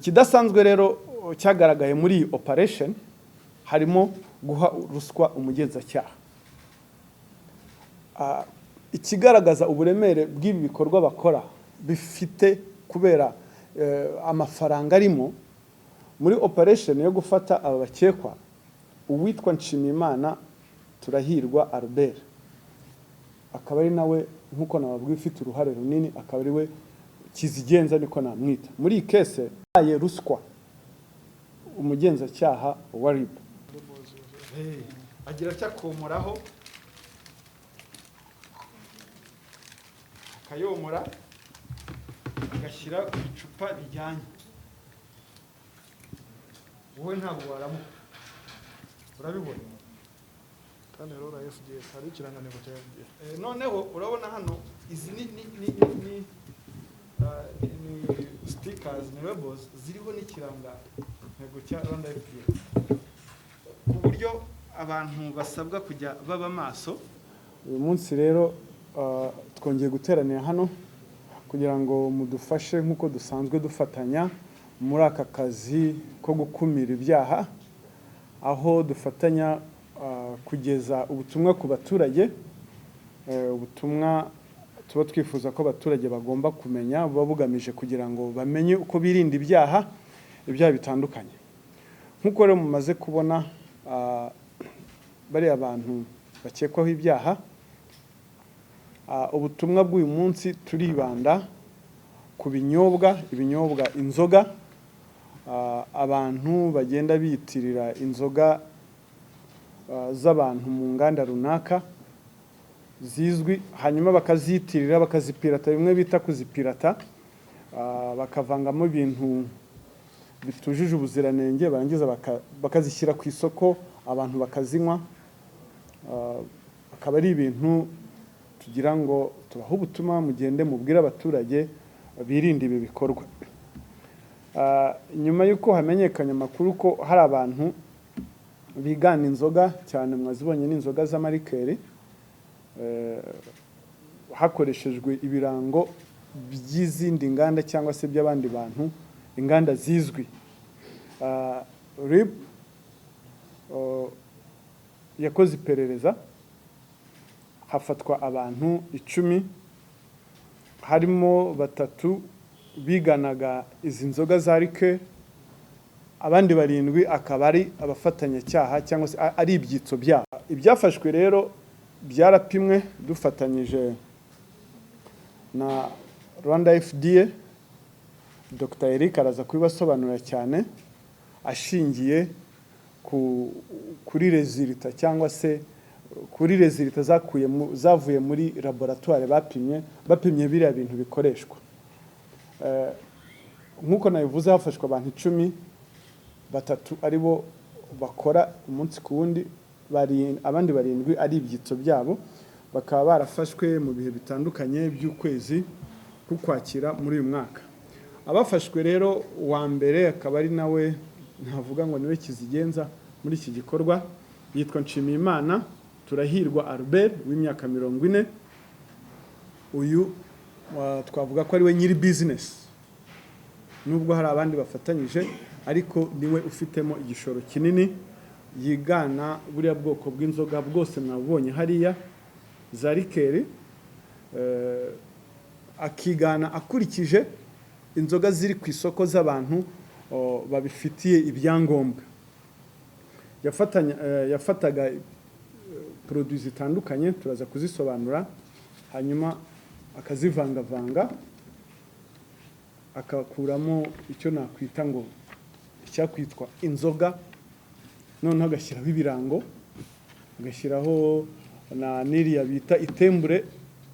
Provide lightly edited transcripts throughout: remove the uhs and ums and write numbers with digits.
Ikidasanzwe rero cyagaragaye muri iyi operation harimo guha ruswa umugenzacyaha. Ikigaragaza uburemere bw'ibi bikorwa bakora bifite kubera amafaranga arimo. Muri operation yo gufata aba bakekwa, uwitwa Nshimiyimana Turahirwa Albert, akaba ari nawe, nk'uko nababwiye, ufite uruhare runini, akaba ari we kizigenza, niko namwita muri iyi case, yahaye ruswa umugenzacyaha wa RIB, agira atya akomoraho, akayomora, agashyira ku icupa bijyanye. Wowe ntabwo waramuka urabibona. Kandi rero na FDA, hari ikirangantego cya FDA. Noneho urabona hano izi ni stickers, ni labels ziriho n'ikirangantego cya Rwanda FDA, ku buryo abantu basabwa kujya baba maso. Uyu munsi rero twongeye guteranira hano kugira ngo mudufashe nk'uko dusanzwe dufatanya muri aka kazi ko gukumira ibyaha, aho dufatanya kugeza ubutumwa ku baturage. Ubutumwa tuba twifuza ko abaturage bagomba kumenya buba bugamije kugira ngo bamenye uko birinda ibyaha bitandukanye. Nk'uko rero mumaze kubona, bariya bantu bakekwaho ibyaha, ubutumwa bw'uyu munsi turibanda ku binyobwa, ibinyobwa, inzoga. Abantu bagenda biyitirira inzoga z'abantu mu nganda runaka zizwi, hanyuma bakaziyitirira, bakazipirata, bimwe bita kuzipirata, bakavangamo ibintu bitujuje ubuziranenge, barangiza bakazishyira ku isoko, abantu bakazinywa. Akaba ari ibintu tugira ngo tubahe ubutumwa, mugende mubwire abaturage birinde ibi bikorwa. Nyuma y'uko hamenyekanye amakuru ko hari abantu bigana inzoga cyane, mwazibonye n'inzoga z'amarikeri, hakoreshejwe ibirango by'izindi nganda cyangwa se by'abandi bantu, inganda zizwi, RIB yakoze iperereza, hafatwa abantu 10, harimo batatu biganaga izi nzoga za liqueur, abandi barindwi akaba ari abafatanyacyaha cyangwa se ari ibyitso byabo. Ibyafashwe rero byarapimwe dufatanyije na Rwanda FDA. Dr Eric araza kubibasobanurira cyane, ashingiye kuri résultat cyangwa se kuri résultat zavuye muri laboratoire bapimye biriya bintu bikoreshwa. Nk'uko nabivuze, hafashwe abantu 10, batatu ari bo bakora umunsi ku wundi, abandi barindwi ari ibyitso byabo, bakaba barafashwe mu bihe bitandukanye by'ukwezi k'Ukwakira muri uyu mwaka. Abafashwe rero, uwa mbere akaba ari nawe ntavuga ngo niwe kizigenza muri iki gikorwa, yitwa Nshimiyimana Turahirwa Albert w'imyaka 40. Uyu twavuga ko ari we nyiri business, nubwo hari abandi bafatanyije, ariko niwe ufitemo igishoro kinini. Yigana buriya bwoko bw'inzoga bwose mwabonye hariya za liqueur, akigana akurikije inzoga ziri ku isoko z'abantu babifitiye ibyangombwa. Yafataga produits zitandukanye, turaza kuzisobanura, hanyuma akazivangavanga, akakuramo icyo nakwita ngo icyakwitwa inzoga, noneho agashyiraho ibirango, agashyiraho na n'iriya bita itembure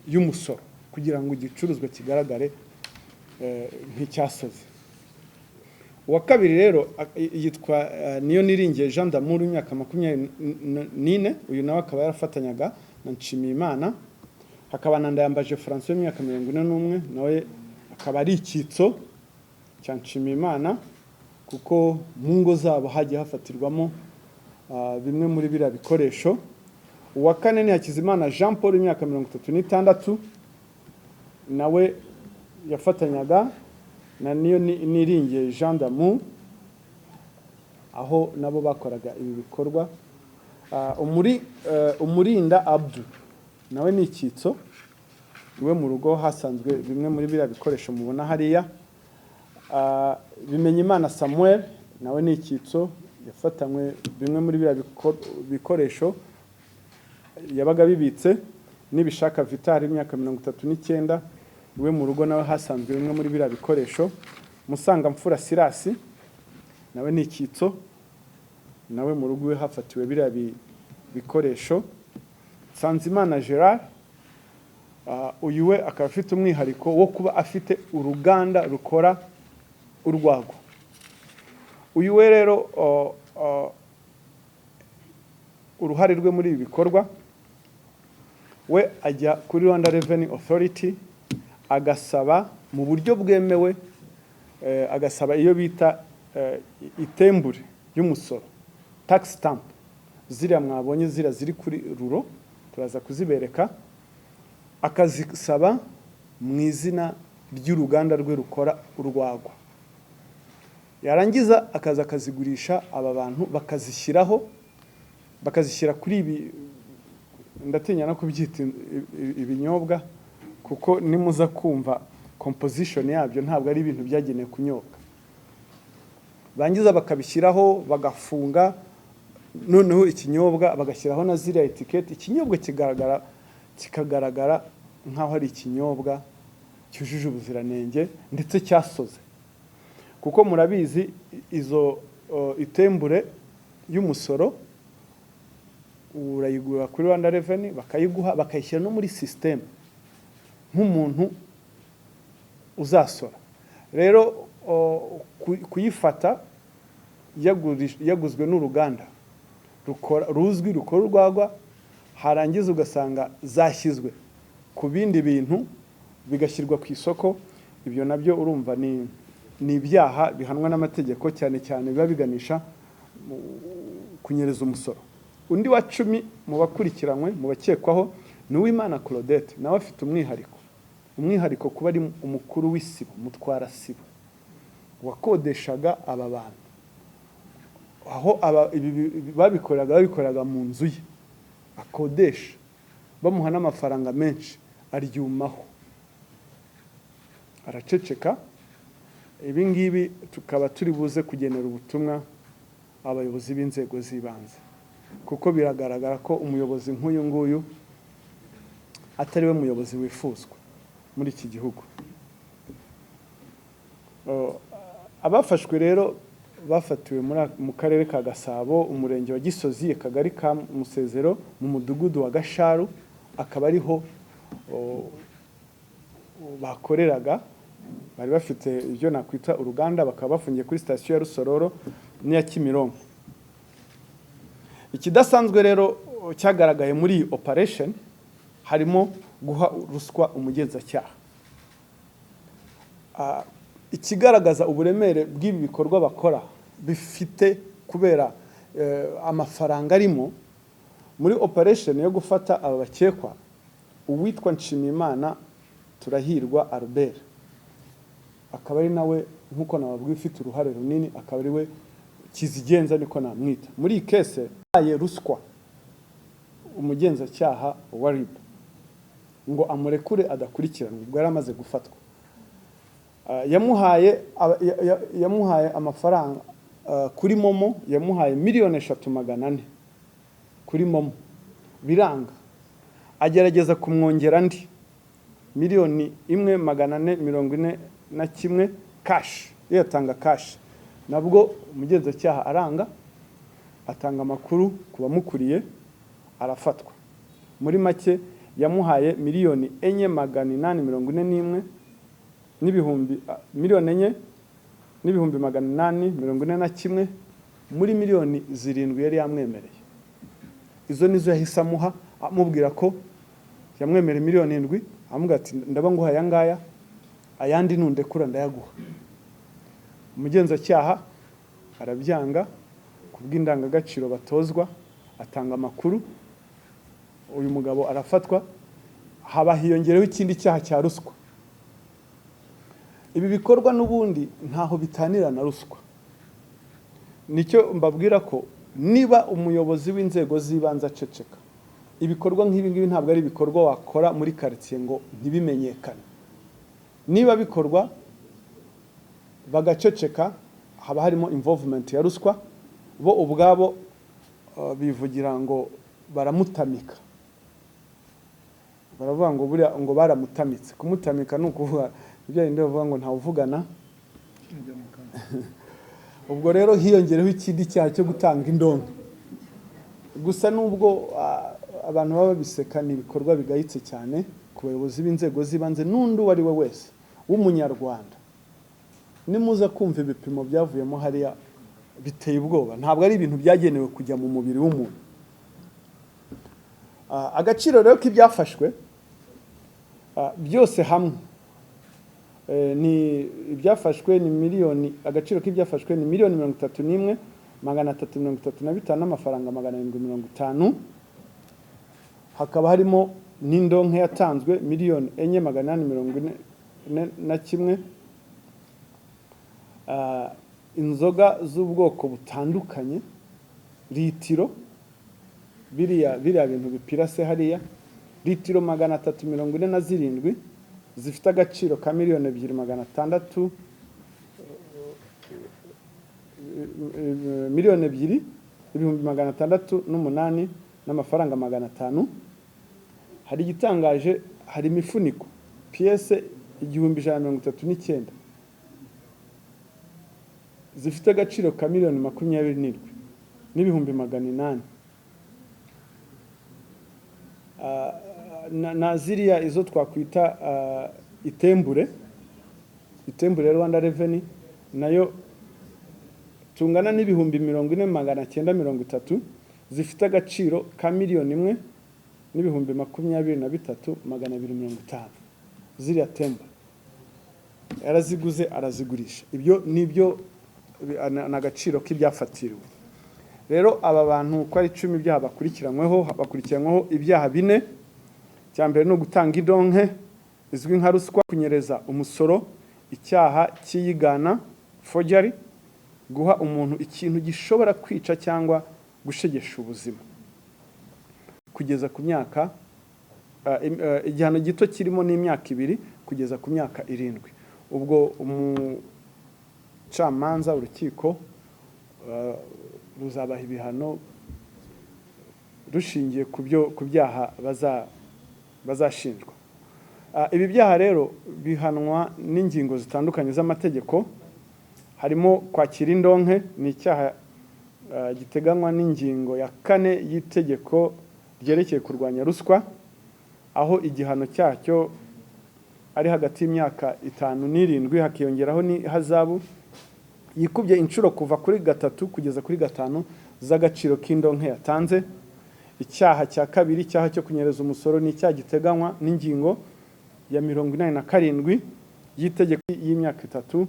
y'umusoro kugira ngo igicuruzwa kigaragare nk'icyasoze. Uwa kabiri rero yitwa niyo niringiye Jean d'Amour w'imyaka 24. Uyu nawe akaba yarafatanyaga na Nshimiyimana. Hakaba na Ndayambaje François w'imyaka 41, nawe akaba ari icyitso cya Nshimiyimana, kuko mu ngo zabo hagiye hafatirwamo bimwe muri biriya bikoresho. Uwa kane ni Hakizimana Jean Paul w'imyaka 36, nawe yafatanyaga na niyo Niringiye Jean d'Amour, aho nabo bakoraga ibi bikorwa. Umurinda Abdu nawe ni icyitso, iwe mu rugo hasanzwe bimwe muri biriya bikoresho mubona hariya. Bimenyimana Samuel nawe ni icyitso, yafatanywe bimwe muri biriya bikoresho yabaga bibitse. Nibishaka Vital, imyaka 39, iwe mu rugo nawe hasanzwe bimwe muri biriya bikoresho. Musangamfura Sirasi nawe ni icyitso, nawe mu rugo iwe hafatiwe biriya bikoresho. Nsanzimana Gerard, uyu we akaba afite umwihariko wo kuba afite uruganda rukora urwagwa. Uyu we rero, uruhare rwe muri ibi bikorwa, we ajya kuri Rwanda Revenue Authority agasaba mu buryo bwemewe, agasaba iyo bita itembure y'umusoro, tax stamp, ziriya mwabonye, ziriya ziri kuri ruro, turaza kuzibereka, akazisaba mu izina ry'uruganda rwe rukora urwagwa, yarangiza akaza akazigurisha aba bantu, bakazishyiraho, bakazishyira kuri ibi, ndatinya no kubyita ibinyobwa, kuko nimuza kumva composition yabyo ntabwo ari ibintu byagenewe kunyobwa. Bangiza bakabishyiraho, bagafunga noneho ikinyobwa, bagashyiraho na ziriya etiketi, ikinyobwa kikagaragara nk'aho ari ikinyobwa cyujuje ubuziranenge ndetse cyasoze. Kuko murabizi, izo itembure y'umusoro urayigura kuri Rwanda Revenue, bakayiguha, bakayishyira no muri system nk'umuntu uzasora. Rero kuyifata yaguzwe n'uruganda rukora, ruzwi, rukora urwagwa, harangiza ugasanga zashyizwe ku bindi bintu, bigashyirwa ku isoko, ibyo nabyo urumva ni ibyaha bihanwa n'amategeko, cyane cyane biba biganisha mu kunyereza umusoro. Undi wa 10 mu bakurikiranywe, mu bakekwaho, ni Uwimana Claudette. Nawe afite umwihariko kuba ari umukuru w'isibo, mutwara sibo, wakodeshaga aba bantu. Aho aba ibi babikoraga mu nzu ye akodesha, bamuha n'amafaranga menshi, aryumaho, araceceka. Ibi ngibi tukaba turi buze kugenera ubutumwa abayobozi b'inzego z'ibanze, kuko biragaragara ko umuyobozi nk'uyu nguyu atari we muyobozi wifuzwa muri iki gihugu. Abafashwe rero bafatiwe mu karere ka Gasabo, umurenge wa Gisozi, akagari ka Musezero, mu mudugudu wa Gasharu, akaba ariho bakoreraga. Bari bafite ibyo nakwita uruganda, bakaba bafungiye kuri sitasiyo ya Rusororo n'iya Kimironko. Ikidasanzwe rero cyagaragaye muri iyi operation harimo guha ruswa umugenzacyaha. Ikigaragaza uburemere bw'ibi bikorwa bakora bifite kubera amafaranga arimo, muri operation yo gufata aba bakekwa, uwitwa Nshimiyimana Turahirwa Albert, akaba ari nawe, nk'uko nababwiye, ufite uruhare runini, akaba ari we kizigenza, niko namwita muri iyi case, yahaye ruswa umugenzacyaha wa RIB ngo amurekure adakurikiranwa ubwo yari amaze gufatwa. Yamuhaye amafaranga kuri MoMo, yamuhaye 3,400,000 kuri MoMo, biranga, agerageza kumwongera andi 1,441,000 cash, iyo yatanga cash, nabwo umugenzacyaha aranga, atanga amakuru ku bamukuriye, arafatwa. Muri make yamuhaye 4,841 n'ibihumbi, 4,841,000 muri miliyoni 7 yari yamwemereye. Izo nizo yahise amuha, amubwira ko yamwemereye miliyoni 7, amubwira ati: "Ndaba nguha aya ngaya, ayandi nundekura ndayaguha." Umugenzacyaha arabyanga ku bw'indangagaciro batozwa, atanga amakuru, uyu mugabo arafatwa, haba hiyongereho ikindi cyaha cya ruswa. Ibi bikorwa n'ubundi ntaho bitanira na ruswa. Nicyo mbabwira ko niba umuyobozi w'inzego z'ibanze aceceka, ibikorwa nk'ibi ngibi ntabwo ari ibikorwa wakora muri karitsiye ngo ntibimenyekane. Niba bikorwa bagaceceka, haba harimo involvement ya ruswa. Bo ubwabo bivugira ngo baramutamika, baravuga ngo buriya ngo baramutamitse. Kumutamika ni ukuvuga ibyo bindi bavuga ngo ntawuvugana. Ubwo rero hiyongereho ikindi cyaha cyo gutanga indonke. Gusa nubwo abantu baba babiseka, ni ibikorwa bigayitse cyane ku bayobozi b'inzego z'ibanze n'undi uwo ari we wese w'Umunyarwanda. Nimuza kumva ibipimo byavuyemo hariya, biteye ubwoba. Ntabwo ari ibintu byagenewe kujya mu mubiri w'umuntu. Agaciro rero k'ibyafashwe byose hamwe, ni ibyafashwe ni miliyoni, agaciro k'ibyafashwe ni 31,335,750. Hakaba harimo n'indonke yatanzwe 4,841,000. Inzoga z'ubwoko butandukanye, litiro, biriya bintu bipirase hariya, litiro 347 zifite agaciro ka 2,600,000, 2,608,500. Hari igitangaje, hari imifuniko pièces 1,139 zifite agaciro ka 27,800,000. Na ziriya izo twakwita itembure ya Rwanda Revenue, nayo tungana n'40,930 zifite agaciro ka 1,023,250. Ziriya temba yaraziguze arazigurisha. Ibyo nibyo ni agaciro k'ibyafatiriwe. Rero aba bantu uko ari 10, ibyaha bakurikiranyweho ibyaha bine. Icya mbere ni ugutanga indonke izwi nka ruswa, kunyereza umusoro, icyaha cy'iyigana, forgery, guha umuntu ikintu gishobora kwica cyangwa gushegesha ubuzima, kugeza ku myaka igihano gito kirimo n'imyaka 2 kugeza ku myaka 7. Ubwo umucamanza, urukiko ruzabaha ibihano rushingiye ku byaha bazashinjwa. Ibi byaha rero bihanwa n'ingingo zitandukanye z'amategeko, harimo kwakira indonke, ni icyaha giteganywa n'ingingo ya 4 y'itegeko ryerekeye kurwanya ruswa, aho igihano cyacyo ari hagati y'imyaka 5 n'7, hakiyongeraho n'ihazabu yikubye inshuro kuva kuri 3 kugeza kuri 5 z'agaciro k'indonke yatanze. Icyaha cya kabiri, icyaha cyo kunyereza umusoro, ni icyaha giteganywa n'ingingo ya 87 y'itegeko, y'imyaka 3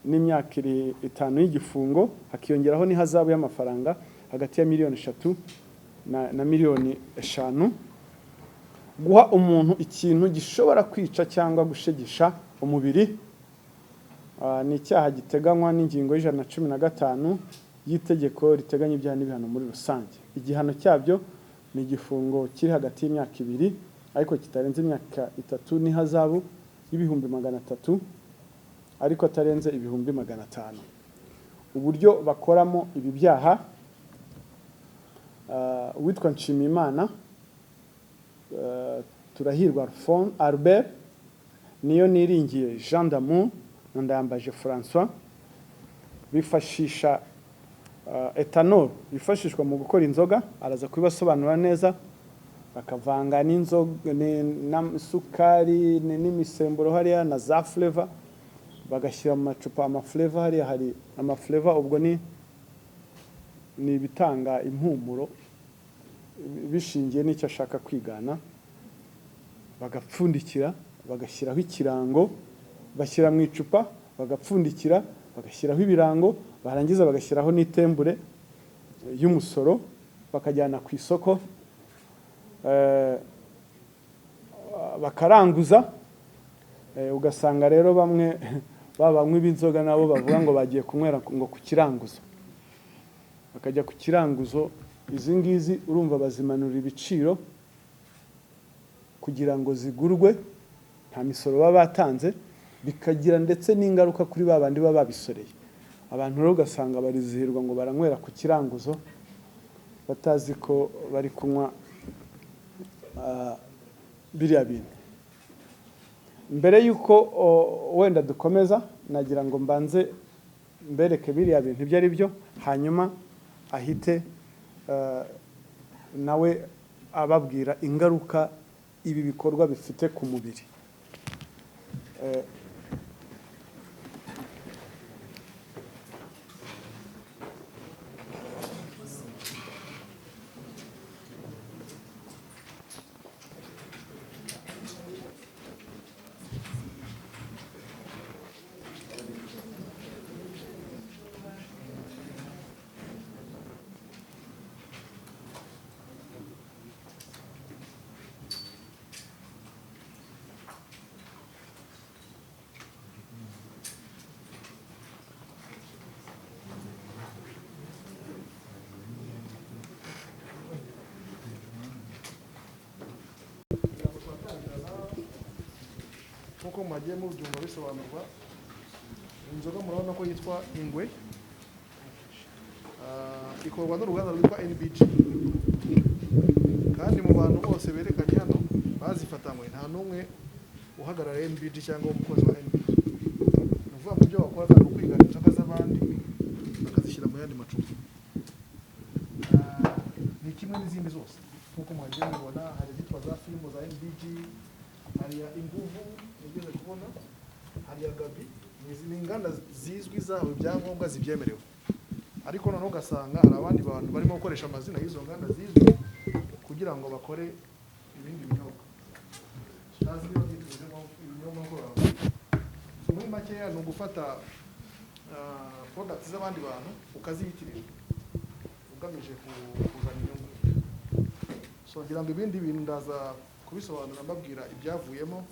n'imyaka 5 y'igifungo, hakiyongeraho n'ihazabu y'amafaranga hagati ya 3 miliyoni na 5 miliyoni. Guha umuntu ikintu gishobora kwica cyangwa gushegesha umubiri ni icyaha giteganywa n'ingingo ya 115 y'itegeko riteganya ibyaha n'ibihano muri rusange. Igihano cyabyo ni igifungo kiri hagati y'imyaka 2 ariko kitarenze imyaka 3 n'ihazabu y'300,000 ariko atarenze 500,000. Uburyo bakoramo ibi byaha, uwitwa Nshimiyimana Turahirwa Albert, niyo niringiye Jean d'Amour na Ndayambaje François bifashisha ethanol yifashishwa mu gukora inzoga, araza kubibasobanura neza, bakavanga n'inzoga n'isukari n'imisemburo hariya na za flavor, bagashyira mu macupa amaflavor hariya. Hari amaflavor, ubwo ni ibitanga impumuro bishingiye n'icyo ashaka kwigana, bagapfundikira, bagashyiraho ikirango, bashyira mu icupa, bagapfundikira, bagashyiraho ibirango, barangiza bagashyiraho n'itembure y'umusoro, bakajyana ku isoko, bakaranguza. Ugasanga rero bamwe babanywa b'inzoga nabo bavuga ngo bagiye kunywera ngo ku kiranguzo, bakajya ku kiranguzo. Izi ngizi urumva bazimanura ibiciro kugira ngo zigurwe, nta misoro baba batanze, bikagira ndetse n'ingaruka kuri ba bandi baba babisoreye. Abantu rero ugasanga barizihirwa ngo baranywera ku kiranguzo batazi ko bari kunywa biriya bintu. Mbere y'uko wenda dukomeza, nagira ngo mbanze mbereke biriya bintu ibyo ari byo, hanyuma ahite nawe ababwira ingaruka ibi bikorwa bifite ku mubiri. Nkuko mwagiye mubyumva bisobanurwa, inzoga murabona ko yitwa Ingwe, ikorwa n'uruganda rwitwa NBG, kandi mu bantu bose berekanye hano bazifatanywe nta n'umwe uhagarariye NBG cyangwa umukozi wa NBG. Ni ukuvuga mu byo bakora ni ukwigana inzoga z'abandi bakazishyira mu yandi macupa. Ni kimwe n'izindi zose nkuko mwagiye mubibona, hari izitwa za filimu za NBG, hari ya Inguvu nigeze kubona, hari ya Gabi. Ni inganda zizwi zahawe ibyangombwa zibyemerewe, ariko noneho ugasanga hari abandi bantu barimo gukoresha amazina y'izo nganda zizwi kugira ngo bakore ibindi binyobwa. Ntazi niba byitwa ibinyobwa nk'uko babivuga. So muri makeya ni ugufata products z'abandi bantu ukaziyitirira ugamije kuzana inyungu. So ngira ngo ibindi bintu ndaza kubisobanura mbabwira ibyavuyemo,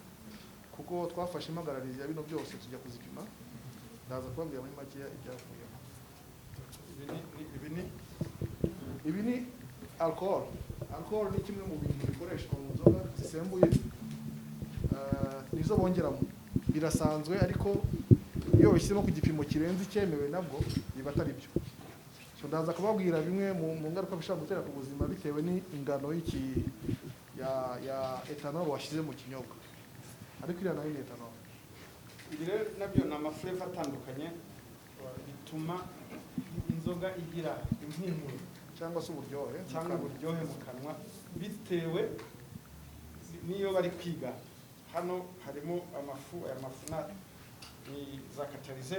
kuko twafashe impagararizi ya bino byose tujya kuzipima, ndaza kubabwira muri makeya ibyavuyemo. Ibi ni alcohol. Alcohol ni kimwe mu bintu bikoreshwa mu nzoga zisembuye, nizo bongeramo, birasanzwe, ariko iyo babishyizemo ku gipimo kirenze icyemewe nabwo biba atari byo. So ndaza kubabwira bimwe mu ngaruka bishobora gutera ku buzima bitewe n'ingano ya ethanol washyize mu kinyobwa, ariko iriya nayo ni ethanol. Ibi rero nabyo ni amafleva atandukanye bituma inzoga igira impumuro cyangwa se uburyohe cyangwa uburyohe mu kanwa bitewe n'iyo bari kwiga. Hano harimo amafu, aya mafu ni za katalize.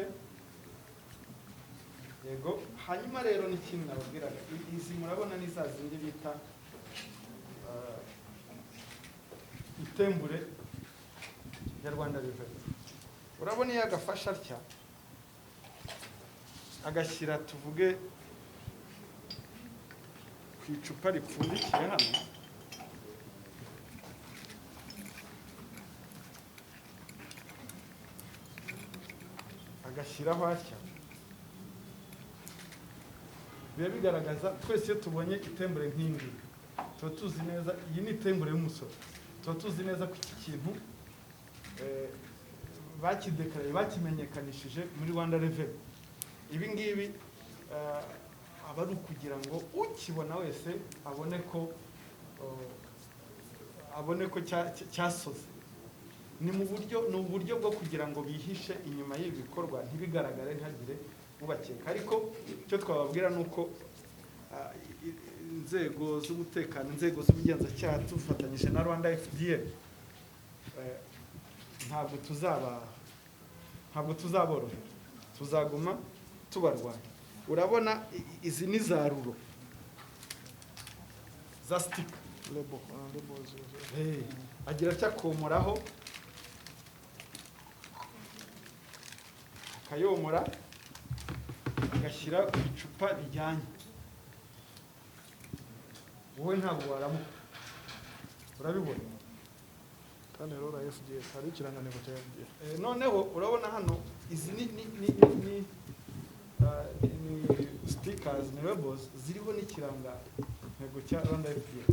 Yego, hanyuma rero n'ikindi nababwiraga, izi murabona ni za zindi bita itembure ya Rwanda Revenue. Urabona iyo agafasha atya agashyira tuvuge ku icupa ripfundikiye hano, agashyiraho atya, biba bigaragaza twese iyo tubonye itembure nk'ingi tuba tuzi neza iyi ni itembure y'umusoro, tuba tuzi neza ko iki kintu bakidekaraye bakimenyekanishije muri Rwanda Revenue. Ibi ngibi aba ari ukugira ngo ukibona wese abone ko cyasoze. Ni mu buryo, ni uburyo bwo kugira ngo bihishe inyuma y'ibi bikorwa ntibigaragare ntihagire ubakeka. Ariko icyo twababwira ni uko inzego z'umutekano, inzego z'ubugenzacyaha tufatanyije na Rwanda FDA, ntabwo tuzaborohera, tuzaguma tubarwanya. Urabona izi ni za ruro za stika, agira atya akomoraho akayomora agashyira ku icupa rijyanye. Wowe ntabwo waramuka, urabibona. Tanelora FDS, hari ikirangantego cya FDA. Noneho urabona hano izi ni stickers, ni labels ziriho n'ikirangantego cya Rwanda FDA,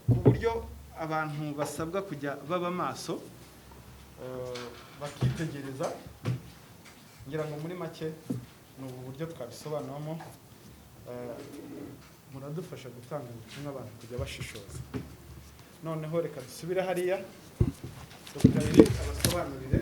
ku buryo abantu basabwa kujya baba maso, bakitegereza. Ngira ngo muri make ni ubu buryo twabisobanuramo. Muradufasha gutanga ubutumwa, abantu kujya bashishoza. Noneho reka dusubire hariya, Dr. Eric abasobanurire.